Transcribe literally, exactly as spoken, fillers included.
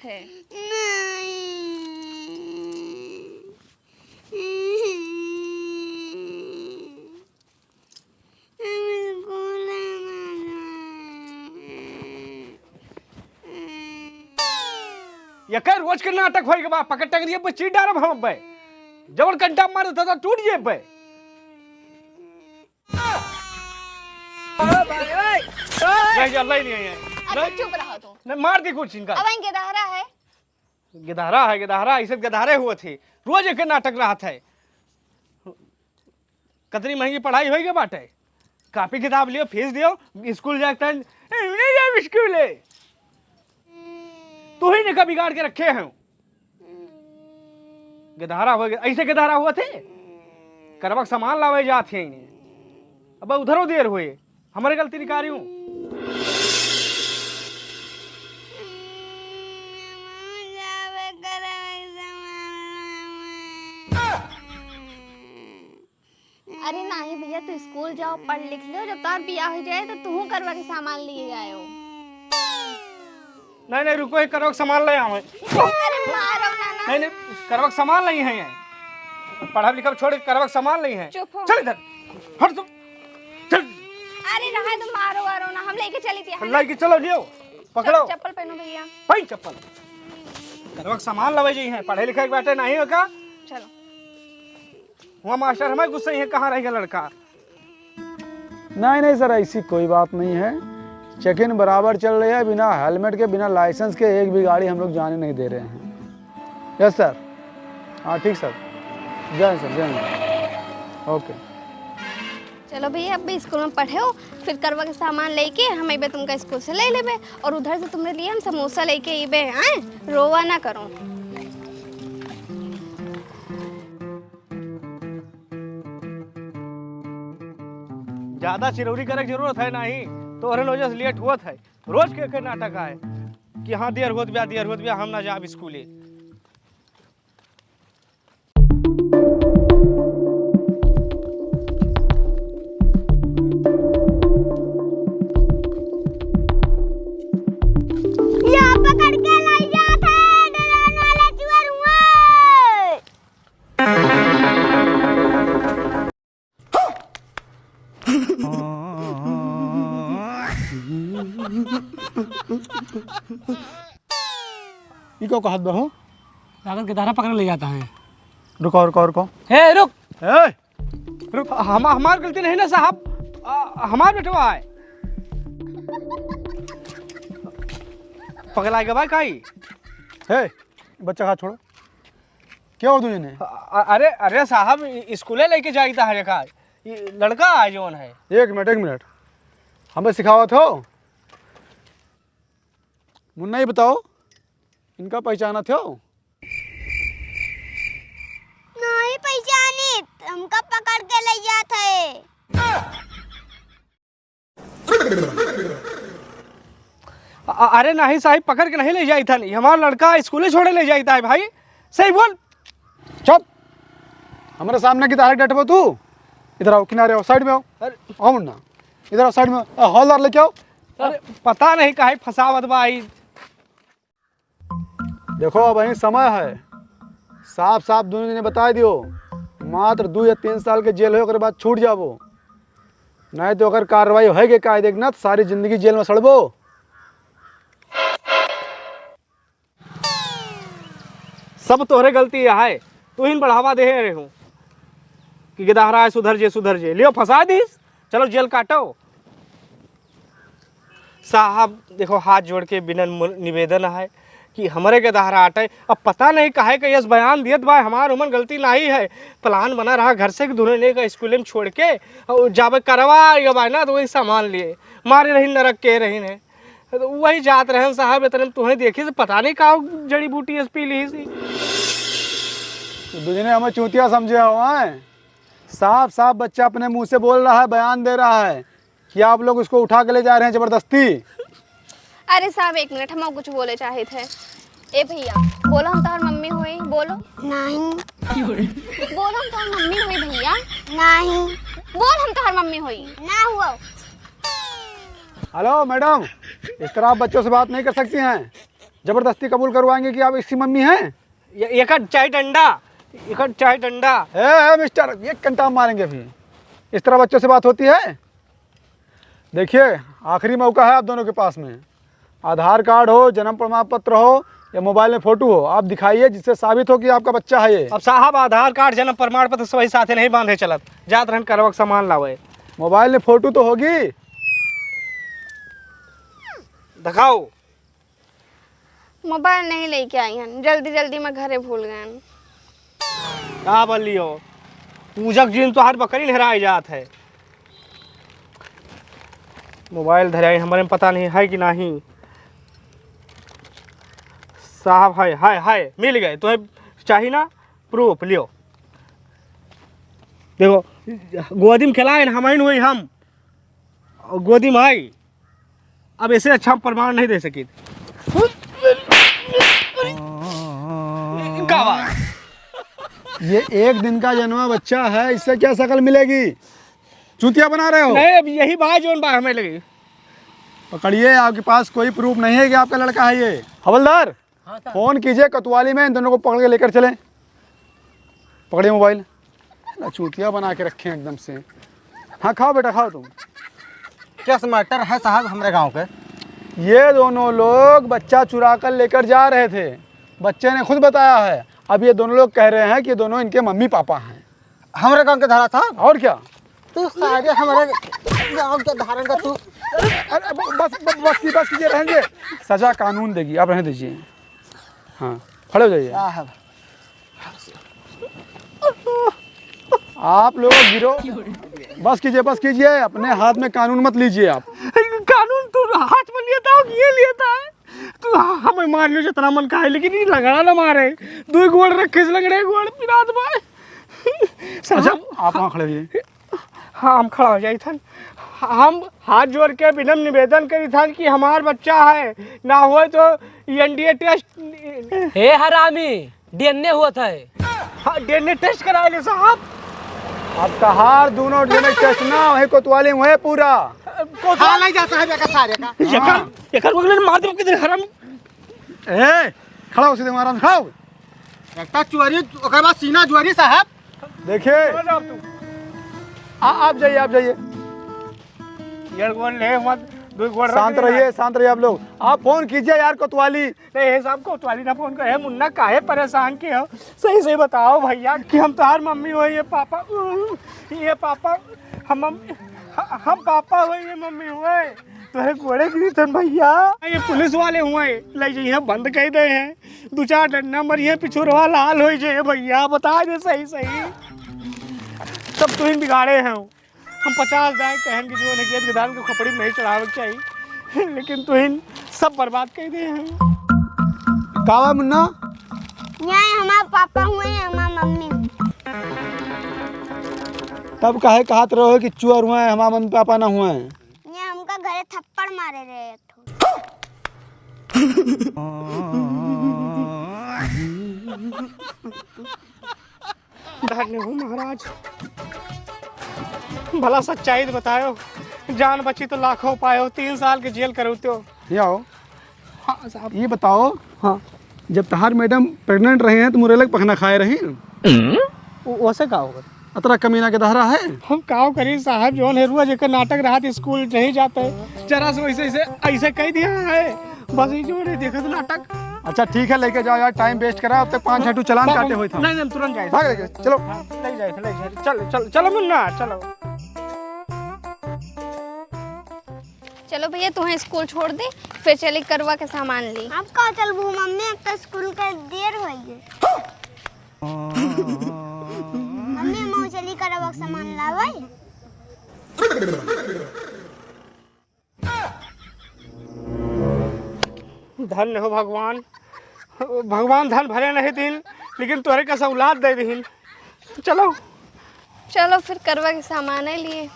है। नहीं। ये कई रोज के नाटक होई के बा, पकड़ टंगरी पे चीर डारब हम अब्बे। जवन कंटा मार देता तो टूट जेबे। नहीं, नहीं, नहीं, नहीं। अच्छा, चुप रहा तू। नहीं, मार दी कुछ इनका। अब गिदहरा है। गिदहरा है, गिदहरा, ऐसे गिदहरे हुए थे। रोज एक नाटक रहत है। कतनी महंगी पढ़ाई होई के बाटे। कापी किताब लियो, फीस दियो, स्कूल जाए के टाइम, "ए, नहीं जाब स्कूल है।" तू ही ने का बिगाड़ के रखे हैं। गिदहरा हो गया, ऐसे गिदहरा हुआ थे। करवा के सामान लावे जात है इन्हें। अब उधरो देर हुए, हमरे गलती निकारियो। अरे नाही भैया, तू स्कूल जाओ, पढ़ लिख लो, जब तार बियाह हो जाए तो तू करवा के सामान लिए जायो। नहीं, नहीं, रुको, ये करवा के सामान ले आवे। अरे मारो ना, ना। नहीं, नहीं, करवा के सामान नहीं है ये। पढ़ब लिखब छोड़ के करवा के सामान नहीं है। चुप हो। चल इधर, हट तू, चल। अरे रहा तो मारो वारो ना, हम लेके चली थी। लेके चलो, लियो, पकड़ो। चप-, चप्पल पहनो भैया। पहन चप्पल। करवा के सामान लवे जी हैं, पढ़े लिखे के बाटे नहीं हो का? चलो। हुआ मास्टर हमें गुस्से हैं, कहाँ रह गया लड़का? नहीं, नहीं सर, ऐसी कोई बात नहीं है। चेकिंग बराबर चल रही है, बिना हेलमेट के, बिना लाइसेंस के एक भी गाड़ी हम लोग जाने नहीं दे रहे हैं। यस सर। हाँ, ठीक सर। जय हिंद सर, जय हिंद। ओके। चलो भैया, अब भी स्कूल में पढ़े हो, फिर करवा के सामान लेके हम अइबे तुमका स्कूल से ले लेबे, और उधर से तुमरे लिए हम समोसा लेके अइबे, आए? रोवा ना करो। ज्यादा चिरौरी करे के जरूरत है नहीं, तोहरे वजह से लेट हुआ है। रोज के, के नाटक आए कि हाँ देर होत बा, देर होत बा, हम ना जाब स्कूले। या पकड़ के लाई जात है, डरान वाला चुअर हुआ। ई का कहत बा हो? लागत गिदहरा पकड़ ले जाता है। रुको, रुको, रुको। ए, रुक। ए, रुक। हम, हमार गलती नहीं ना साहब, आ, हमार बेटवा है। पगला गवा काई? ए, बच्चा का छोड़ो। क्या हो तुझे ने? अ-, अरे, अरे साहब, इ-, स्कूले लेके जाइता है का? ये लड़का है जौन है। एक मिनट, एक मिनट, हमें सिखावत हो? मुन्ना, ये बताओ, इनका पहचानत हो? नहीं पहचानित, हमका पकड़ के ले जात है। अ-, अरे नहीं साहिब, पकड़ के नहीं ले जाइत है, नहीं। हमार लड़का स्कूले छोड़े ले जाइत है भाई। सही बोल। चुप। हमारे सामने की तरह डटबो तू? इधर आओ, किनारे आओ, साइड में आओ। अरे। आओ मुन्ना, इधर आओ, साइड में आओ। अ, हवलदार लेके आओ। अरे, पता नहीं काहे फंसावत बा ई। देखो, अबहीं समय है, साफ साफ दुनो जने बताइ दियो, मात्र दू या तीन साल के जेल होई, ओकरे बाद छूट जाबो, नहीं तो अगर कार्रवाई होइगे कायदे के ना, तो सारी जिंदगी जेल में सड़बो। सब तोहरे गलती है, तू ही बढ़ावा देहे रहे हो कि गिदहरा है, सुधर जे, सुधर जे, लियो फंसा दीस, चलो जेल काटो। साहब, देखो, हाथ जोड़ के विनम्र निवेदन है कि हमरे गिदहरा आटे। अब पता नहीं काहे के यस बयान दियत बा, हमार उमन गलती नहीं है। प्लान बना रहा घर से कि दुनो जने का स्कूल में छोड़ के और जाबे करवा, ये बा ना, तो वही सामान लिए मारे रही, नरक के रही ने। तो वही जात रहन साहब, इतने में तुहें देखी से पता नहीं का जड़ी बूटी एस पी ली सी। तो दुजने हमें चूतिया समझे हो, हैं? साफ साफ बच्चा अपने मुंह से बोल रहा है, बयान दे रहा है कि आप लोग उसको उठा के ले जा रहे हैं जबरदस्ती। अरे साहब, एक मिनट, हम कुछ बोले चाहे थे। ए भैया, बोलो हम तोहर मम्मी होई, बोलो। नहीं। बोलो हम तोहर मम्मी होई भैया। नहीं। बोल हम तोहर मम्मी होई। ना हुआ। हेलो मैडम, इस तरह आप बच्चों से बात नहीं कर सकती हैं। जबरदस्ती कबूल करवाएंगे कि आप इसकी मम्मी हैं? ये, एकर चाहे डंडा, एकर चाहे डंडा। ए, ए, मिस्टर, एक कंटा मारेंगे अभी। इस तरह बच्चों से बात होती है? देखिए, आखिरी मौका है आप दोनों के पास में। आधार कार्ड हो, जन्म प्रमाण पत्र हो या मोबाइल में फोटो हो, आप दिखाइए जिससे साबित हो कि आपका बच्चा है ये। अब साहब, आधार कार्ड, जन्म प्रमाण पत्र सब वही साथे नहीं बांधे चलत। जात रहन करवा के सामान लावे। मोबाइल में फोटो तो होगी। दिखाओ। मोबाइल नहीं लेके आई हन, जल्दी जल्दी में घरे भूल गए हन। का बोलियो, पूजक जिन तोहार बकरी हेराए जात है। मोबाइल धरे आई, हमरे में पता नहीं है कि नहीं। साहब, है, है, है, मिल गए। तो चाही ना प्रूफ, लियो। देखो, गोदी में खेलाए न, हमइन हुई हम। और गोदी में आई। अब ऐसे अच्छा हम प्रमाण नहीं दे सकित। का बात? ये एक दिन का जन्मा बच्चा है, इससे क्या शकल मिलेगी? चूतिया बना रहे हो? नहीं, अब यही बात जोन बा हमें लगी। पकड़िए, आपके पास कोई प्रूफ नहीं है कि आपका लड़का है ये। हवलदार, हाँ सर। फोन कीजिए कोतवाली में, इन दोनों को पकड़ के लेकर चलें। पकड़िए मोबाइल। ना, चूतिया बना के रखे हैं एकदम से। हाँ, खाओ बेटा, खाओ तुम। केस मैटर है साहब हमरे गांव के। ये दोनों लोग बच्चा चुरा कर लेकर जा रहे थे, बच्चे ने खुद बताया है। अब ये दोनों लोग कह रहे हैं कि ये दोनों इनके मम्मी पापा हैं। हमरे गांव के धरा था। और क्या? तू सारे हमरे गांव के धारन का तू। अरे, अरे, ब-, बस, ब-, बस की, बस कीजिए, रहने दे। सजा कानून देगी, आप रहने दीजिए। हाँ, खड़े हो जाइए। साहब। आप लोग गिरो, बस कीजिए, बस कीजिए, अपने हाथ में कानून मत लीजिए आप। कानून तू हाथ में लेता हो कि ये लेता है? तू ह-, हमें मार लियो जितना मन कहे, लेकिन ये लंगड़ा ना मारे। दो गोड़ रखे से लंगड़े गोड़ पिरात बा। अच्छा, साहब, आप वहाँ खड़े होइए। हाँ, हम खड़ा हो जाइत हन। हम हाथ जोड़ के विनम्र निवेदन करित हन कि हमार बच्चा है, ना होए तो एनडीए टेस्ट। हे हरामी, डीएनए होत है। हाँ, डीएनए टेस्ट कराए ले साहब। अब तहार दोनों डीएनए टेस्ट ना, वही कोतवाली में है पूरा। कोतवाल नहीं जा साहब, एका सारे का। एकर, हाँ। एकर बगले में मार दे, किधर हरामी। ए, खड़ा हो सीधे, आराम से खड़ा हो। एकटा चोरी, ओकर बाद सीना जोरी साहब। देखिए, आ, आप जाइए, आप जाइए। ये गोड़ ले मत, दो गोड़ रख शांत दे। रहिए, शांत रहिए आप लोग। आप फोन कीजिए यार कोतवाली। नहीं, ये साहब कोतवाली ना फोन करे। मुन्ना, काहे परेशान किए हो? सही सही बताओ भैया कि हम तोहार मम्मी होई, ये पापा, ये पापा, हम, हम, हम पापा होई, ये मम्मी होई। तोहरे गोड़े गिरी थन भैया। ये पुलिस वाले हुए, ले जाइए, बंद कर दे हैं। दो चार डंडा मरिए, पिछुरवा लाल हो जाए भैया, बता दे सही सही। सब तुहिन बिगाड़े हैं। हम पचास दाई कहन कि जो है, गेंद के दान के खोपड़ी में नहीं चढ़ावे के चाहिए, लेकिन तुहिन सब बर्बाद कर दे हैं। का बा मुन्ना? यहाँ हमार पापा हुए, हमार मम्मी हुई। तब काहे कहत रहो कि चुअर हुए, हमार मम्मी पापा ना हुए? ये हमका घरे थप्पड़ मारे रहे एक ठो। धन्य हो महाराज, भला सच्चाई तो बतायो, जान बची तो लाखों पायो, तीन साल के जेल करो तो। ये आओ। हाँ साहब। ये बताओ, हाँ। जब तहार मैडम प्रेग्नेंट रहे हैं तो मुरैला के पखना खाए रही? वो, वैसे का होगा? अतरा कमीना के दहरा है। हम काव करी साहब, जौन है रोज एक नाटक रहत, स्कूल नहीं जाते, जरा से वैसे ऐसे, ऐसे कह दिया है, बस ये जो नहीं देखत नाटक। अच्छा ठीक है, लेके जाओ यार, टाइम वेस्ट करा, अब तक पाँच छह ठो चालान बाबा, काटे हुए था। नहीं, नहीं, तुरंत जाए। भाग लेके, चलो। हाँ, ले जाए, ले जाए, चल, चल, चलो मुन्ना, चलो। चलो भैया, तुहें स्कूल छोड़ दे, फिर चली करुआ के सामान ली। अब का चलबू मम्मी, अब तो स्कूल के देर होइए। मम्मी, हम चली करुआ के सामान लावे। धन्य हो भगवान, भगवान धन भले नहीं दीन, लेकिन तोहरे कस औलाद दे दीन। चलो। चलो फिर करुआ के सामान लिए।